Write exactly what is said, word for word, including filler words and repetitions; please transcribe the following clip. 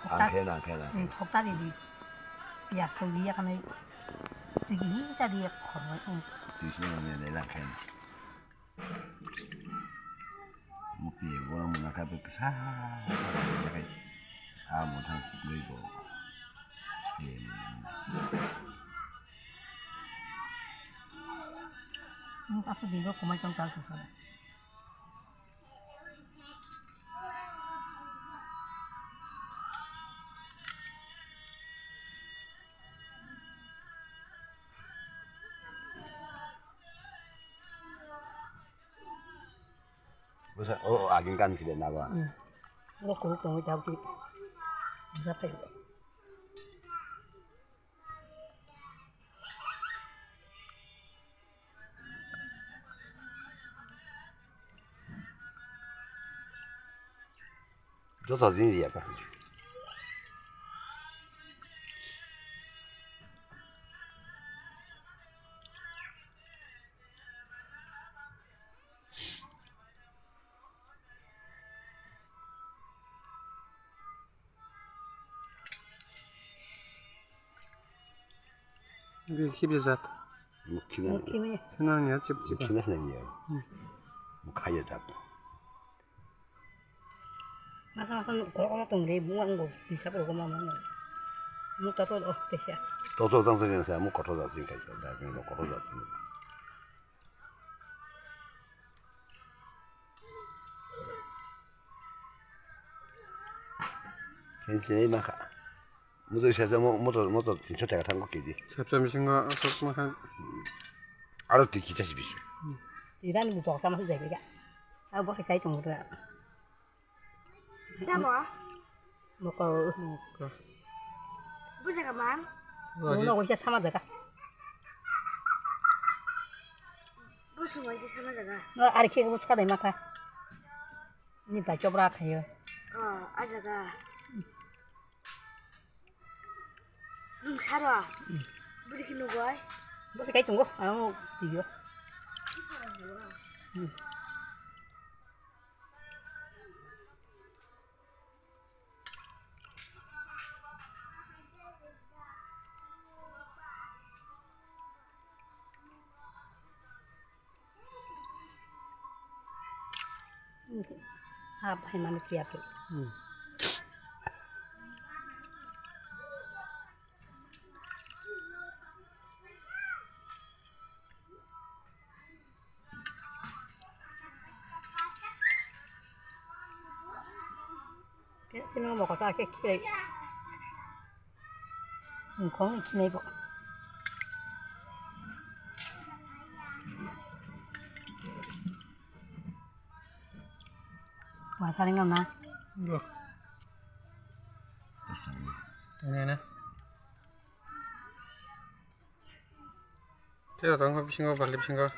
Ang khe na, ang khe na. Hmm, thokta di di. Piyaj thok di ya kanai. Twi hi cha di ya khorbai. Hmm. Twi sini ni ni lang khe na. Mupi gora muna kha bwkha sa ya khai. A muthang kuknwi bo. Em. Muka su di bo kumai tong tal su sa. Bwsa, o, o, agin kan side na ba? Hmm. Bo kuhuk tongwi tabuk twi. Bwsa phai. Joto jin ya ka. Bini khibi jat. Mukhi na. Mukhi na. Khina niya chip chip. Mukhi na niya. Hmm. Mukha ya jat. Masa masa nuk koro koro tong re, bu ang go, bisa koro koma mo. Nuk tato, oh, pesa. Tato tang tang sa, muk kotor jat sing kai, da, muk kotor jat sing. Sini sini maka. Motor sasa mo-, motor, motor tinso taka thango kg. Sapsa bisingo aswk maha. Aro twi kita si bisi. Iran bu jok sama jai ga. Abo kai kai tong ra. Tamo? Moko. Moko. Bu jaga man? Wajib. Uno ko sama jaga. Bu sumai si sama jaga. No, ari ke bu chadai mata. Ni bai chopra khayo. Oh, a jaga. Nung saro? Hmm. Bwrwi khe nugwi? Bwswk kai tongo, ang twiyo. Hmm. Hap hai manu kiya pe. Hmm. Sino mo kota ke kire. Khong khinai bo. Wa saring na. Bo. Ini na. Tei rok tong bisingo, balti bisingo.